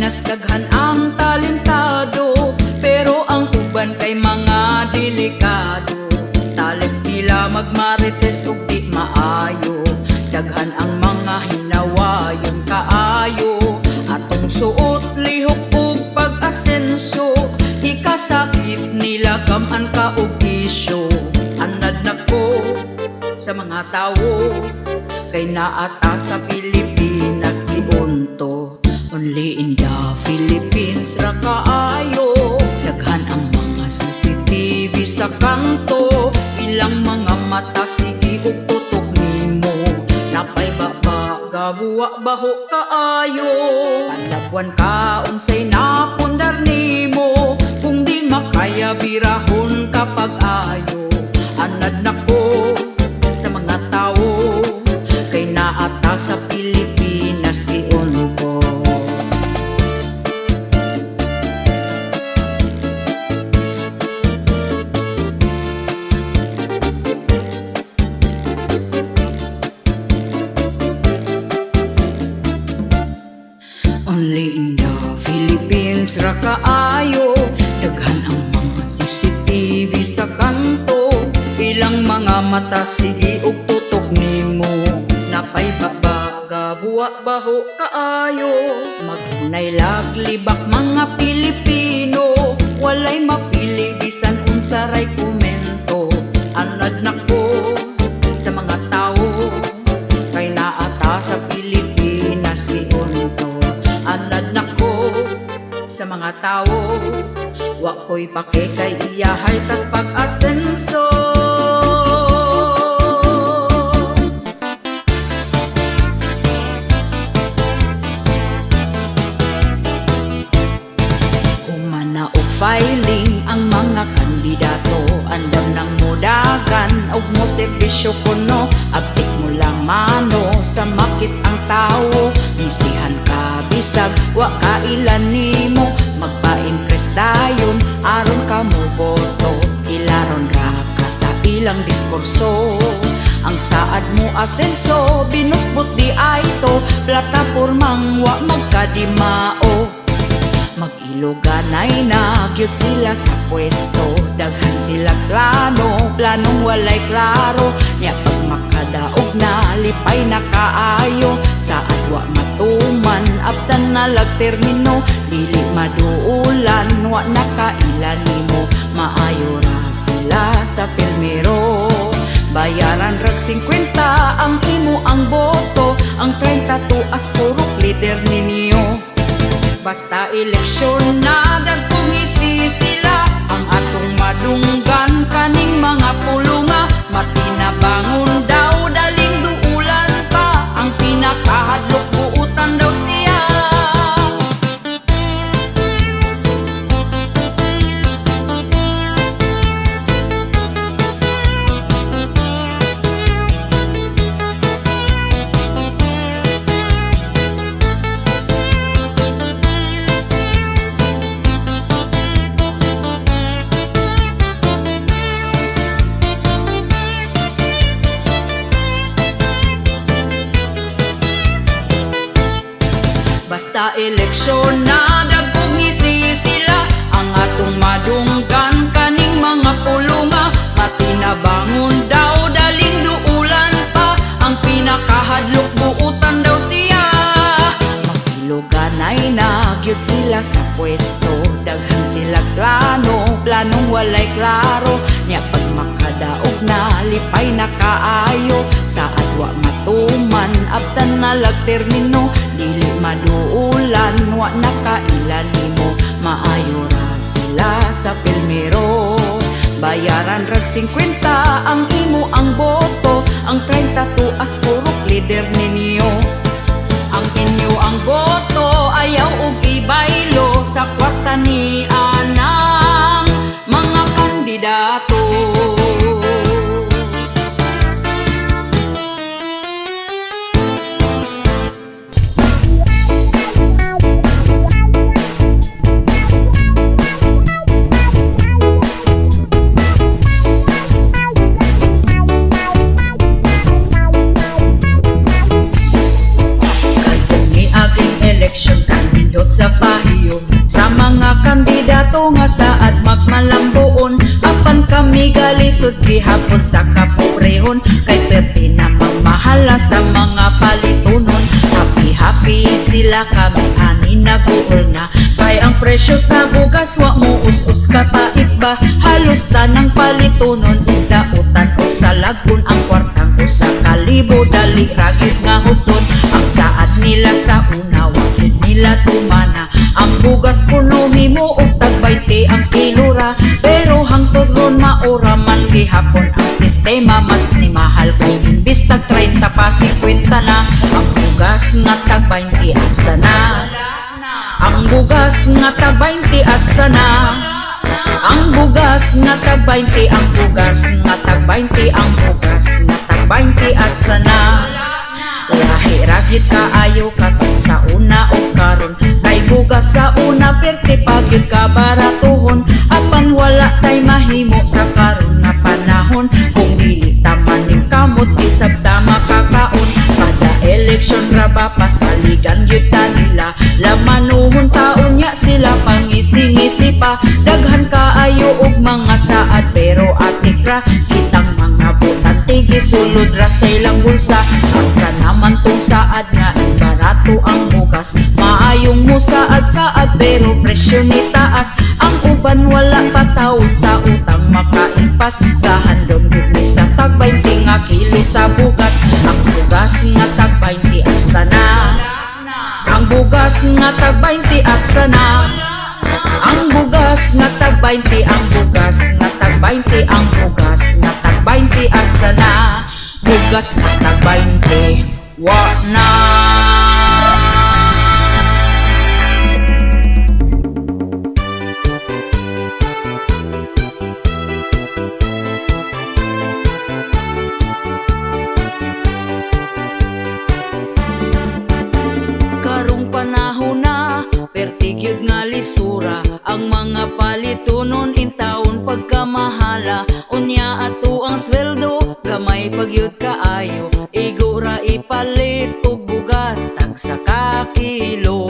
Pilipinas daghan ang talentado, pero ang uban kay mga delikado. Talent nila magmarites ug di maayo. Daghan ang mga hinawayon kaayo. Atong suot lihok ug pag-asenso. Ikasakit nila gaman ka og isyo. Anad nako sa mga tawo kay naata sa Pilipinas giunto. Only in the Philippines ra kaayo. Daghan ang mga CCTV sa kanto. Ilang mga mata sige og tutok nimo. Napay baba gabuwa baho kaayo. Palabwan ka unsay napundar nimo. Kung di makaya birahon kapag ayo. Anad nako sa mga tawo kay naata sa Pilipinas giunto. Only in the Philippines ra kaayo. Daghan ang mga CCTV sa kanto. Ilang mga mata sige og tutok nimo. Napay baba gabuwa baho kaayo. Magunay laglibak mga Pilipino. Walay mapili bisan unsa ray komento. Anad nako sa mga tawo kay naata sa Pilipinas giunto. Anad nako sa mga tawo. Wa ko'y pake kay iyahay tas pag-asenso. Humana og filing ang mga kandidato. Andam nang mudagan og mo serbisyo kuno. Abtik mo lang mano sa makit ang tawo. Misihan ka bisag wa kailan nimo. Magpa-impress dayon aron ka mo boto. Ilaron ra ka sa ilang diskurso. Ang saad mo asenso binukbot di ay to. Platapormang wa magkadimao. Mag-iluganay na gyud sila sa pwesto. Daghan sila plano, planong walay klaro. Nya pag makadaog na, lipay na kaayo. Saad wa matuman, abtan na lag termino. Dili maduulan, wa na kaila nimo. Maayo ra sila sa pirmero. Bayaran rag 50 ang imo ang boto. Ang 30 tuas purok leader ninyo. Basta eleksyon na dagkong ngisi sila. Ang atong madunggan kaning mga pulunga. Matinabangon daw daling duulan pa. Ang pinakahadlok buutan daw siya. Basta eleksyon na dagkong ngisi sila. Ang atong madunggan kaning mga pulunga. Matinabangon daw daling duulan pa. Ang pinakahadlok buutan daw siya. Mag-iluganay na gyud sila sa pwesto. Daghan sila plano, planong walay klaro. Nya pag makadaog na, lipay na kaayo. Saad wa matuman, abtan na lag termino. Dili maduulan, wa na kaila nimo. Maayo ra sila sa pilmero. Bayaran rag 50 ang imo ang boto. Ang 30 tuas purok leader ninyo. Ang inyo ang boto ayaw og ibaylo. Sa kwarta ni anang mga kandidato. Kadtong niaging eleksyon kanindot sa mga saad magmalambuon. Apan kami galisod gihapon sa kapobrehon, kay perti na mamahala sa mga palitunon. Happy happy sila, kami ani naguol na, kay ang presyo sa bugas wa mo us-us kapait ba. Halos tanang palitunon isdautan o salagon. Ang kwartang 1,000 dali ra gyud nga hugton. Ang saad nila sa una, wa gyud nila tumana. Ang bugas kuno himo og tag 20 ang kilo ra, pero hangtod ron mao ra man gihapon ang sistema. Mas ni mahal kay imbis tag 30 pa, 50 na. Ang bugas nga tag 20, asa na? Ang bugas nga tag 20, asa na? Ang bugas nga tag 20, ang bugas nga tag 20, ang bugas nga tag 20, asa na? Lahi ra gyud kaayo katong sa una og karon, kay bugas sa una perti pa gyud ka baratuhon. Apan wala tay mahimo sa karon nga panahon, kung dili ta maningkamot, di sabta makakaon. Kada eleksyon ra ba pasaligan gyud ta nila. Lamanuhon taon nya sila pangisi-ngisi pa. Daghan kaayo og mga saad, pero atik ra kitang mga botante, gisulod ra sa ilang bulsa. Asa naman tong saad nga ibarato ang bugas? Maayong musaad-saad, pero presyo ni taas. Ang uban wala pa tawod sa utang makaimpas. Gahandom gud mi sa tag 20 nga kilo sa bugas. Ang bugas nga tag 20, asa na? Ang bugas nga tag 20, asa na? Ang bugas nga tag 20, ang bugas nga tag 20, ang bugas nga tag 20, asa na? Bugas nga tag 20, wa na. Karong panahon na, perti gyud nga lisura. Ang mga palitunon intawon pagkamahala. Unya ato ang sweldo, gamay pa gyud kaayo. Igo ra ipalit og bugas, tagsa ka kilo.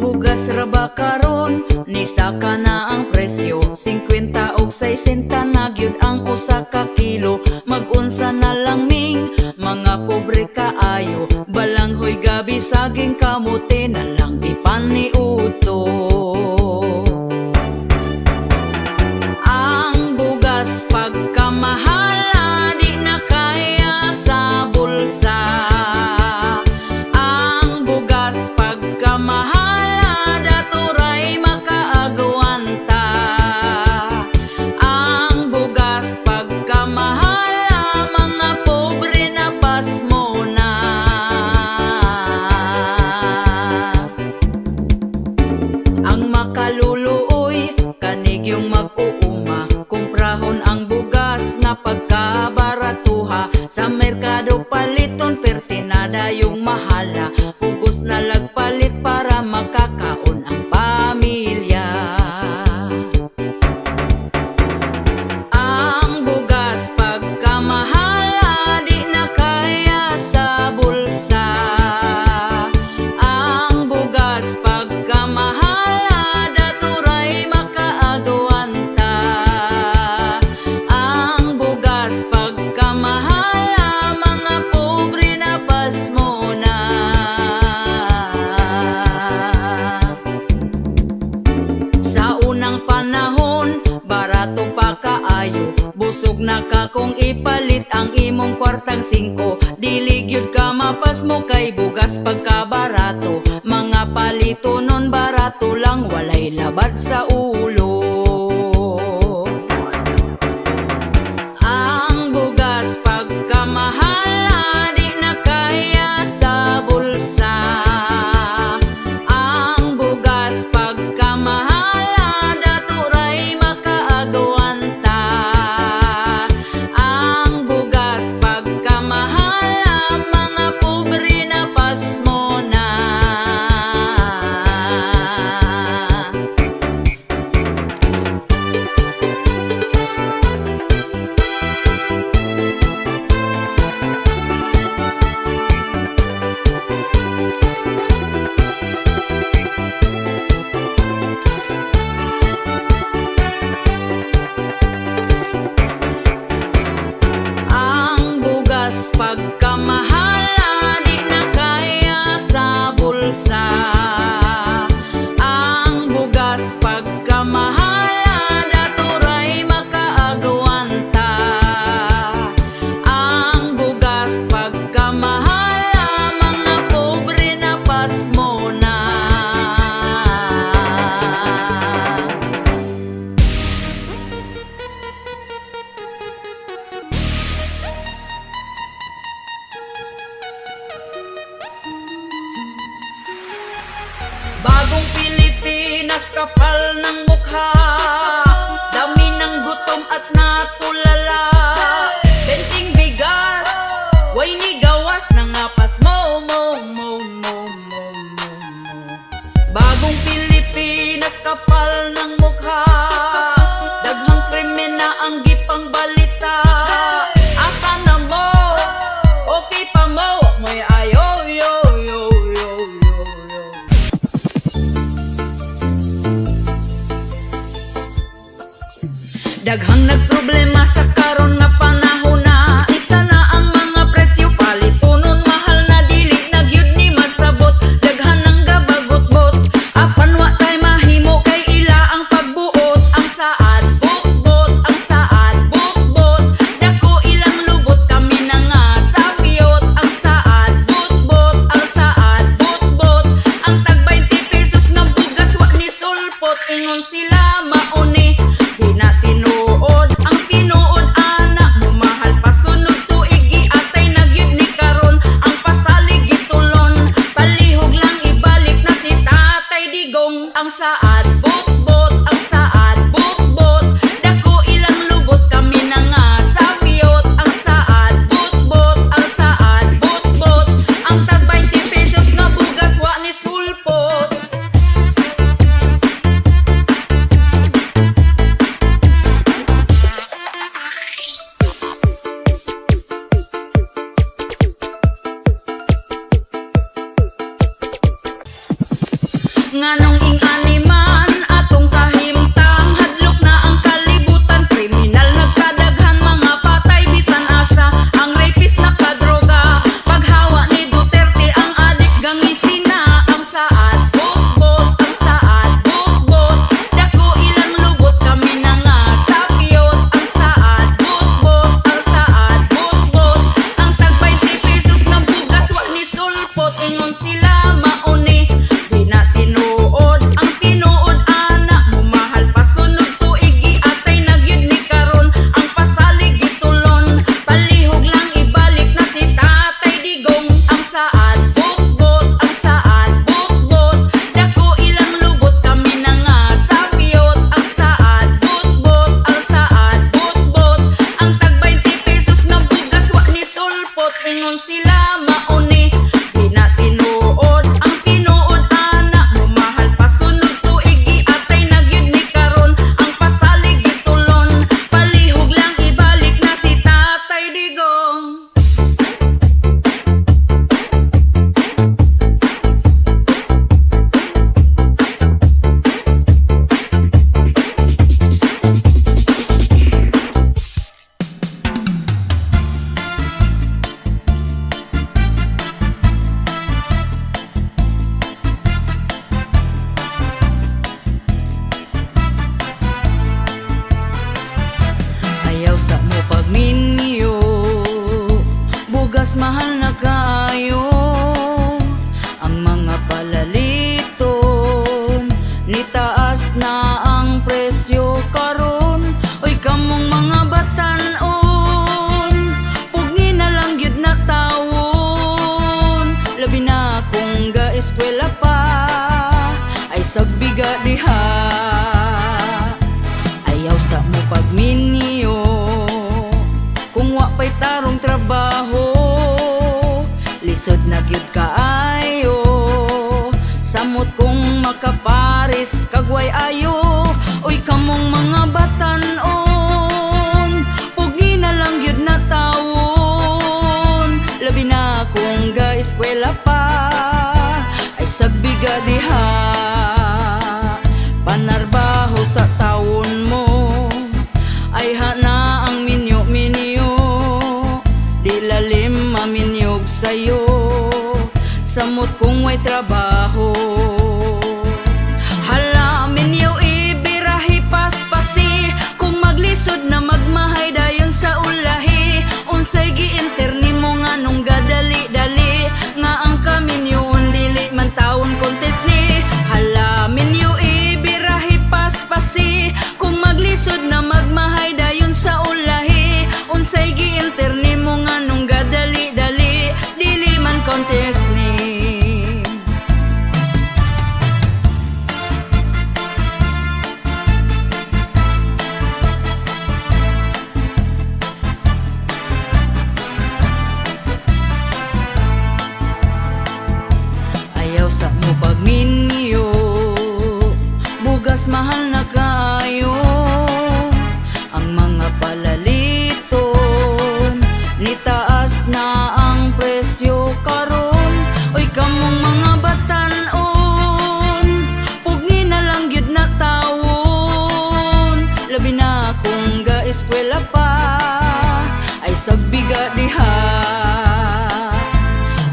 Bugas ra ba karon, nisaka na ang presyo. 50 og 60 na gyud ang 1 ka kilo. Mag-unsa na lang ming mga pobre kaayo? Balanghoy, gabi, saging, kamote na lang ipaniudto. Ang bugas pagkamahala, di na kaya sa bulsa. Ang bugas pagkamahala, daturay makaagwanta. Ang bugas pagkamahala, mga pobre na pasmo na. Ang makaluluoy, kanigyong mag-uuma, kumprahon ang bugas nga pagkabaratuha. Sa merkado paliton, pertinada yung mahala. Pugos na lagpalit para makakaon ang pamilya. Ang bugas pagkamahala, di na kaya sa bulsa. Ang bugas pagkamahala, daturay makaagwanta. Ang bugas pagkamahala, mga pobre na pasmo na. Sa unang panahon, barato pa kaayo. Busog na ka kung ipalit ang imong kwartang 5. Dili gyud ka mapasmo kay bugas pagkabarato. Mga palito nun barato lang, walay labad sa ulo. Ang bugas pagkamahala, di na kaya sa bulsa. Ang bugas pagkamahala, daturay makaagwanta. Ang bugas pagkamahala, mga pobre na pasmo na. Pagkamahala, di na kaya sa bulsa. Ang bugas pagkamahala, dato ray makaagwanta. Ang bugas pagkamahala, mga pobre na pasmo na. Bagong Pilipinas, kapal ng mukha. Dami ng gutom at natulala. Benteng bigas, way ni gawas. Nangapas mo, mo, mo, mo, mo, mo, mo. Bagong Pilipinas, kapal ng mukha. Daghang krimen na ang gipang balita. Asa na mo? Okay pa mo? Mo'y ayo, yo, yo, yo, yo, yo. Daghang nagproblema sa karon nga panahon na. Isa na ang mga presyo, palitunon mahal na, dili na gyud ni masabot. Daghan ang gabagot-bot, apan wa tay mahimo kay ila ang pagbuot. Ang saad bot, ang saad bot, dako ilang lubot, kami na nga sa piyot. Ang saad bot, ang saad bot, ang tag 20 pesos nga bugas wa ni sulpot. Ingon sila mauni, di na tinuod. Ang tinuod ana, mumahal pa sunod tuig, giatay na gyud ni karon. Ang pasalig gitulon, palihog lang ibalik na si Tatay Digong. Ang saad bot, ang saad bot, dako ilang lubot, kami na nga sa piyot. Ang saad bot, ang saad bot, ang tag 20 pesos nga bugas wa ni sulpot. Nganong ing-ani man atong kahimtang, hadlok na ang kalibutan, kriminal nagkadaghan, mga patay bisan asa, ang rapist nakadroga. Paghawa ni Duterte ang adik gangisina. Ang saad bot, ang saad bot, dako ilang lubot, kami na nga sa piyot. Ang saad bot, ang saad bot, ang tag 20 pesos ng bugas wa ni sulpot. Ingon sila mauni, di na tinuod. Ang tinuod ana, mumahal pa sunod tuig, giatay na gyud ni karon. Ang pasalig gitulon, palihog lang ibalik na si Tatay Digong. Ang saad bot, ang saad bot, dako ilang lubot, kami na nga sa piyot. Ang saad bot, ang saad bot, ang tag 20 pesos nga bugas wa ni sulpot. Ingon sila mauni, di na tinuod. Ang tinuod ana, mumahal pa sunod tuig, giatay na gyud ni karon. Ang pasalig gitulon, palihog lang ibalik na si Tatay Digong. Ayaw sa mo pagminyo, bugas mahal na kaayo. Ang mga palaliton, nitaas na ang presyo karon. Oy kamong mga batan-on, pugni na lang gyud na tawon. Labi na kung ga-eskwela pa, ay sagbiga diha. Ayaw sa mo pagminyo, kung wa pa'y tarong trabaho. Lisod na gyud kaayo, samot kung makapares kagway ayo. Uy kamong mga batan-on, pugi na lang gyud na tawon. Labi na kung ga-eskwela pa, ay sagbiga diha. Panarbaho sa tawon mo, ay hana ang minyo-minyo. Di lalim. Samot kung way trabaho. Hala, minyo, ibirahi paspasi. Kung maglisod na magmahay dayon sa ulahi. Unsay gi-enter nimo nga nung gadali-dali, nga ang kaminyoon dili man tawon contest ni? Hala, minyo, ibirahi paspasi. Kung maglisod na magmahay dayon sa ulahi. Unsay gi-enter nimo nga nung gadali-dali, dili man contest ni? Ayaw sa mo pagminyo. Bugas mahal na kaayo. Ang mga palaliton, nitaas na ang presyo karon. Uy, kamong mga batanon, pugni na lang gyud na tawon. Labi na kung ga-eskwela pa, ay sagbiga diha.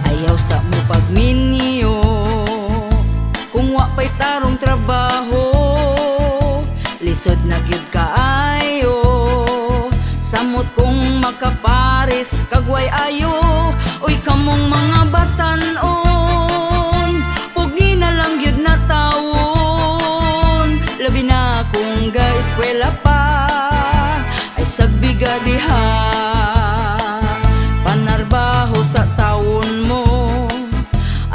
Ayaw sa mo pagminyo. Kung wa pa'y tarong trabaho, lisod na gyud kaayo. Samot kung makapares kag way ayo. Uy, kamong mga batanon, pugni na lang gyud na tawon. Labi na kung ga-eskwela pa, ay sagbiga diha. Panarbaho sa tawon mo,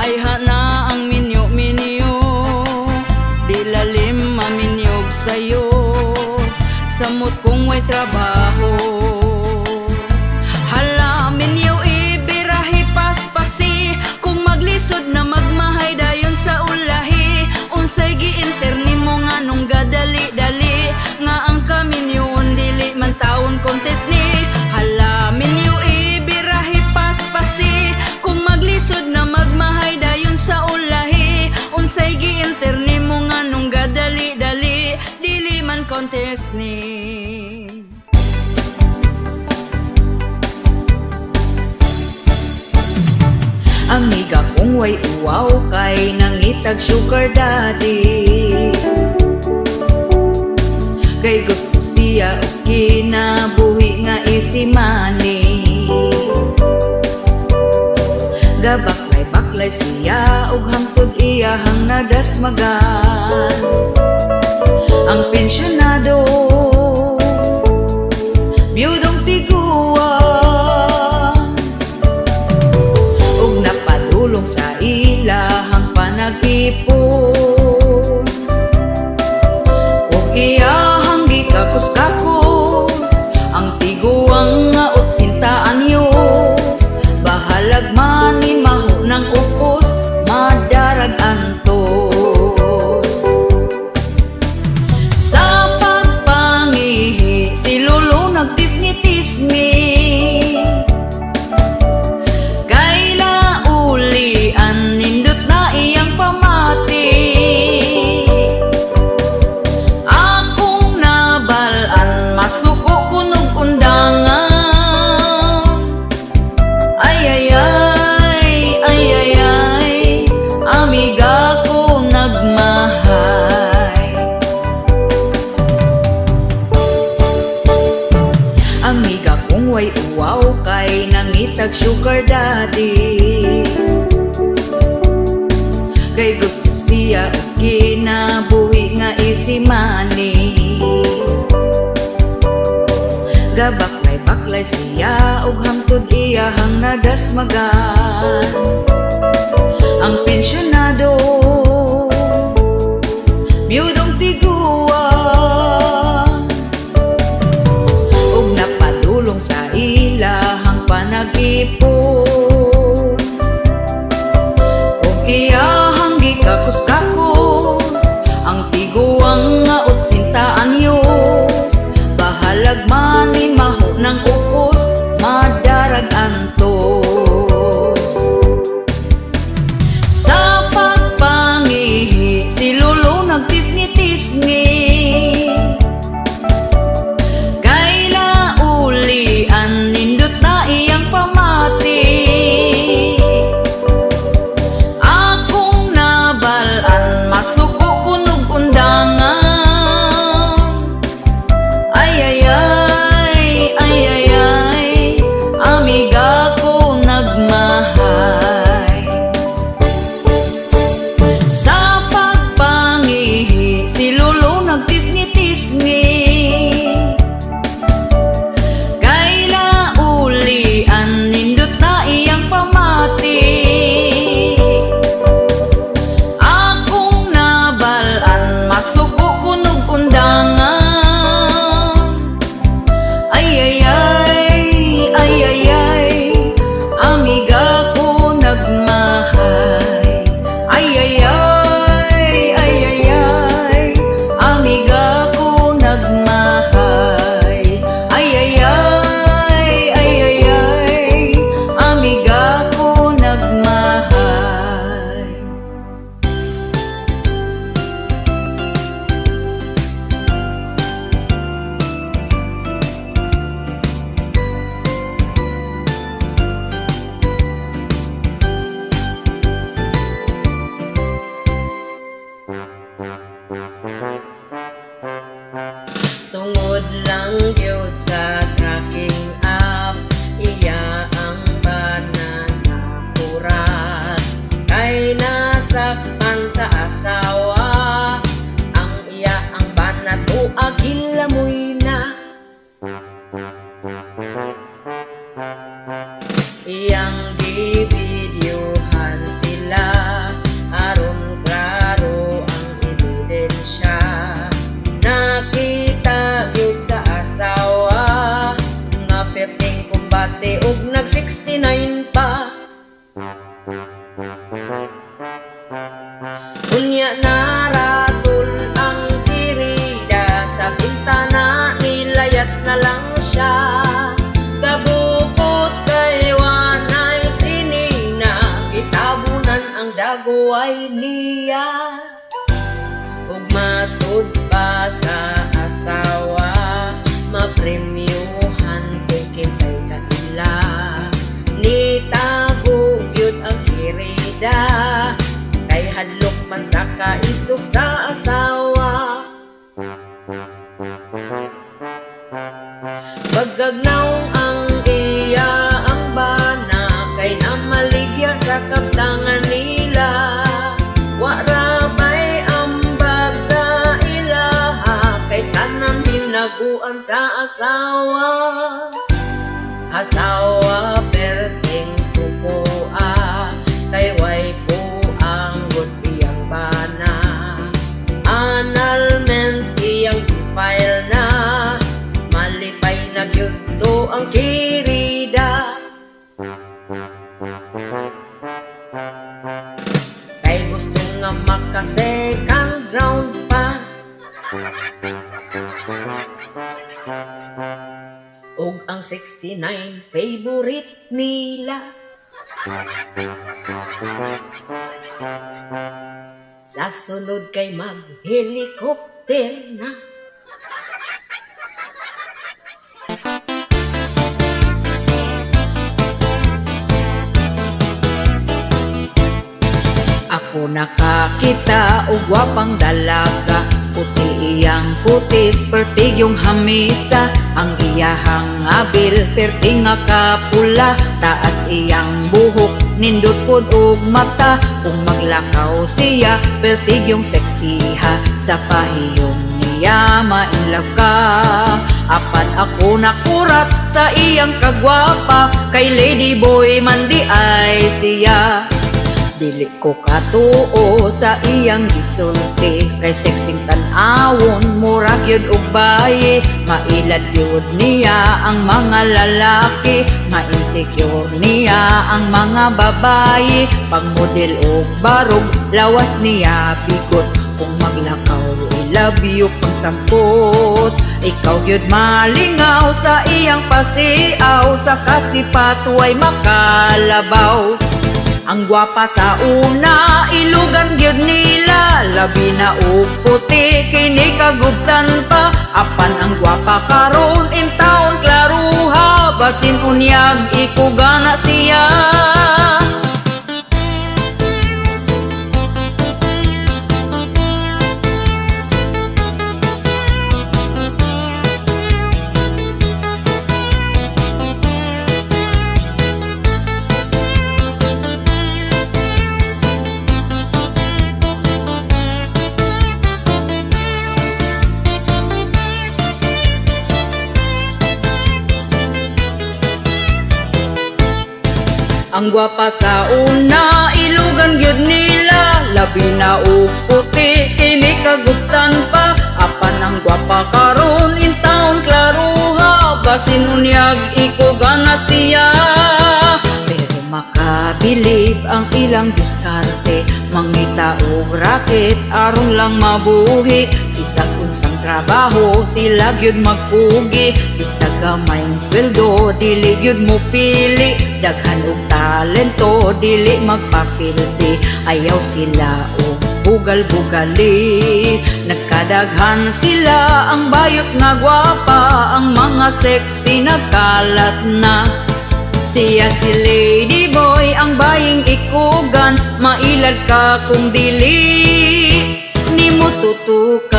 ay hana ang minyo-minyo. Di lalim maminyog sayo. Samot kung way trabaho. Hala, minyo, ibirahi paspasi. Kung maglisod na magmahay dayon sa ulahi. Unsay gi-enter nimo nga nung gadali-dali, nga ang kaminyoon dili man tawon contest ni? Hala, minyo, ibirahi paspasi. Kung maglisod na magmahay dayon sa ulahi. Unsay gi-enter nimo nga nung gadali-dali, dili man contest ni? Amiga kung way uwaw kay nangitag sugar daddy. Kay gusto siya og kinabuhi nga easy money. Gabaklay-baklay siya og hangtod iyahang nadasmagan. Ang pensyonado, biyudong tiguang, ug napadulong sa ilahang panag-ipon. Ug iyahang gikakos-kakos ang tiguang nga 80 anyos. Bahalag man maho ng upos, madarag antos. Sa pagpangihi, si Lolo nagtisngi-tisngi. Kay naulian, nindot na iyang pamati. Akong nabalaan, masuko kunog undangan. Ay, ay, ay, ay, ay, ay, amiga ko nagmahay. Amiga kung way uwaw kay nangitag sugar daddy. Kay gusto siya og kinabuhi nga easy money. Gabaklay-baklay siya og hangtod iyahang nadasmagan. Ang pensyonado, biyudong tiguang, ug napadulong sa ilahang panag-ipon. Ug iyahang gikakos-kakos ang tiguang nga 80 anyos. Bahalag man maho ng upos, madarag antos. Sa pagpangihi, si Lolo nagtisngi-tisngi. Kay naulian, nindot na iyang pamati. Iyang gibidyuhan sila aron klaro ang ebidensya. Nakita gyud sa asawa nga perting kumbate ug nag 69 pa. Unya naratul ang kirida sa bintana, nilayat na lang siya. Kabukot kay wanay sinina, gitabunan ang daguay niya. Ug matud pa sa asawa, mapremyuhan kung kinsay kaila. Nitago gyud ang kirida kay hadlok man sa kaisog sa asawa. Bagagnaw ang iya ang bana kay namaligya sa kaptangan nila. Wa ra bay ambag sa ilaha kay tanan hinaguan sa asawa. Asawa perting sukoa kay way ang iyang bana. Annulment iyang i-file na, malipay na gyud to ang kirida. Kay gusto nga maka second round pa. Og ang 69 favorite nila. Sa sunod kay mag-helicopter na. Ako nakakita og gwapang dalaga. Puti iyang kutis, pertig yung hamisa. Ang iyahang abil, perti nga kapula. Taas iyang buhok, nindot pod og mata. Kung maglakaw siya, pertig yung seksiha. Sa pahiyong niya, ma-inlove ka. Apan ako nakurat sa iyang kagwapa, kay lady boy man di ay siya. Dili ko katuo sa iyang gisulti kay sexing tan-awon, murag yun og baye. Mailad yun niya ang mga lalaki, ma-insecure niya ang mga babaye. Pag model og barog, lawas niya bigot. Kung maglakaw, I love you pang sampot. Ikaw gyud malingaw sa iyang pasiaw, sa kasipat way makalabaw. Ang gwapa sa una, ilugan gyud nila, labi na og puti, kini kagubtan pa. Apan ang gwapa karon in town klaruha, basin unyag ikugana siya. Ang gwapa sa una, ilugan gyud nila, labi na og puti, kini kagubtan pa. Apan ang gwapa karon in town klaruha, basin unyag ikugana siya. Pero makabilib ang ilang diskarte, mangita og raket aron lang mabuhi. Bisag unsang trabaho sila gyud magpugi, bisag gamay ang sweldo dili gyud mo pili. Daghan og talento dili magpapildi, ayaw sila og bugal-bugali. Nagkadaghan sila ang bayot nga gwapa, ang mga sexy nagkalat na. Siya si Lady Boy, ang baying ikugan, mailad ka kung dili nimo tutukan.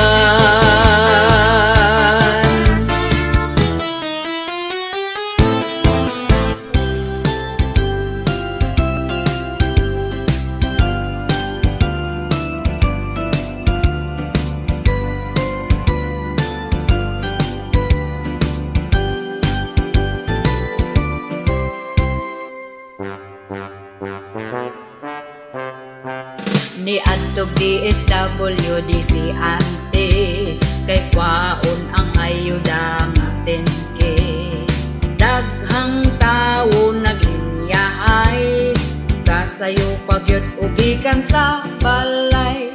Niadtog DSWD si auntie kay kwaon ang ayuda nga 10K. Daghang tawo naglinyahay, kasayo pa gyud og gikan sa balay.